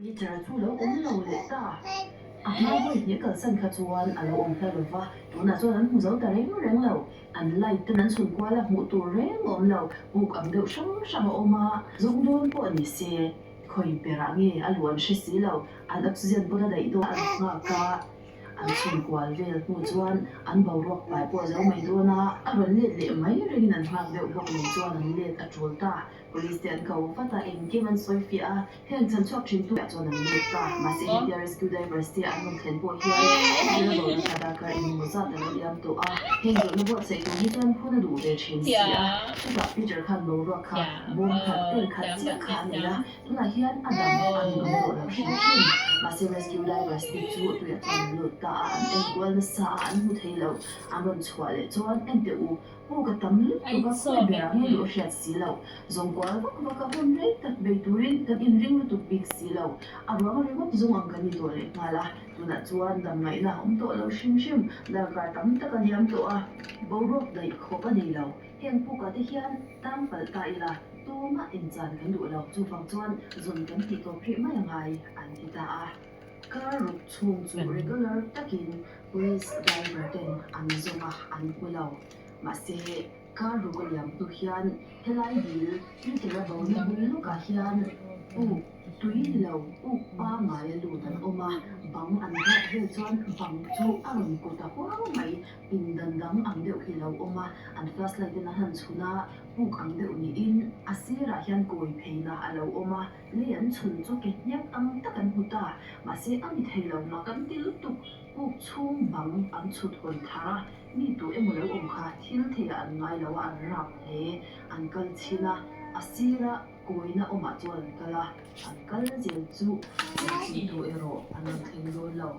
Peter chu lo awm lo leh ta. A hma vawi hnih kalsan kha chuan a lo awm hla lo va, tunah chuan an hmu zo ta reng reng lo. An light ten an chhun kual a, hmuh tur reng a awm lo. Puk ang deuh hrang hrang a awm a, zawng dawn pawh ni se, khawi berah nge a luh an hre si lo. An oxygen pawn a daih dawn an nghak a, an chhun kual vel hnu chuan an boruak pai pawh a zo mai dawn a, a rawn let leh mai ringin an nghak deuh bawk nen chuan an let a tul ta. Police te an ko vat a, engkim an sawi fiah a, heng chhan chhuak thin tu ah chuan an lut ta. Mahse hetia rescue divers te an rawn thlen pawh hian thil a bo nasa darkar engemaw zat a lo liam tawh a, heng zawhna buatsaih tur hi chuan hun a duh ve thin si a. Chutah Peter khan boruak kha bawm khat tel khat chiah kha a nei a, tunah hian a dam a rinawm tawh lo hrim hrim. Mahse rescue divers te chu tuiah chuan an lut ta a, an enkual nasa a, an hmu thei lo. An rawn chhuah leh chuan enteh u, Aw ka tam lutuk a, khawi berah nge luh a hriat si lo. Zawngkual vak vak a hun rei tak bei turin kan inring lutuk bik si lo. A ruang ringawt zawng ang kan ni tawh leh nghal a, tunah chuan dam ngaihna a awm tawh lo hrim hrim. Darkar tam tak a liam tawh a, boruak daih khawp a nei lo. Heng pukah te hian tang palh ta ila, tumah inchan kan duh lo. Chuvang chuan zawn kan tih tawp rih mai a ngai, an ti ta a. Car ruk chhung chu regular takin Police driver ten an zawng a, an hmu lo. Mahse, car ruk a liam hnu hian helai dil Peter a bona bul lawkah hian uk tui ni lo, uk pangngai a lut an awm a, bang an rap vel chuan bang chu a rawn kut a huau mai. Pindan dang ang deuh hi lo awm a, an flashlight ten an han chhun a, puk ang deuh niin a sirah hian kawi pheina a lo awm a. Lei an chhun chu ke hniak ang tak an hmu ta, mahse a ni thei lo mak an ti lutuk. Puk chhung bang an chhut hawn thar a, mi tu emaw lo awm kha thil theiah an ngai lo a, an rap hle. An kal chhin a, a sira kawina awmah chuan an kal a, an kal zel chu engtin tu erawh an rawn thleng dawn lo.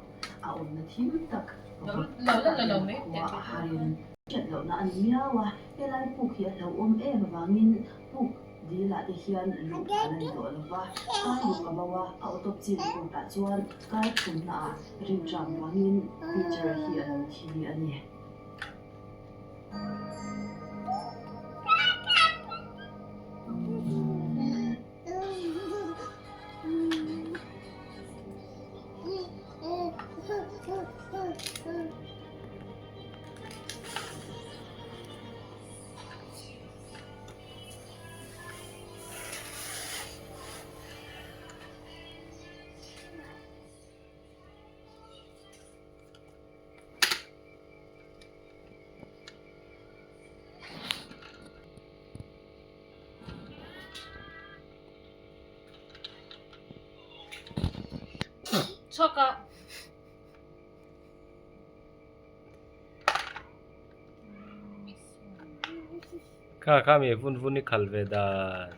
A awmna thim tak vawt takah hian khua a harin. Hriat lohna a ni miau a, helai puk hi a hlauhawm em avangin puk Dil ah te hian luh a la ni tawh lo va, kar ruk a bo a, a autopsy report ah chuan kar thumna ah rimcham vangin Peter hi a lo thi a ni. Chhuak a. Kha kha mi vun vun i khal ve dan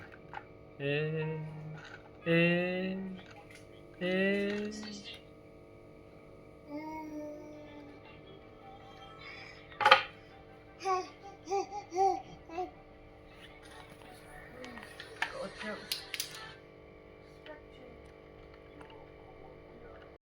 e e e.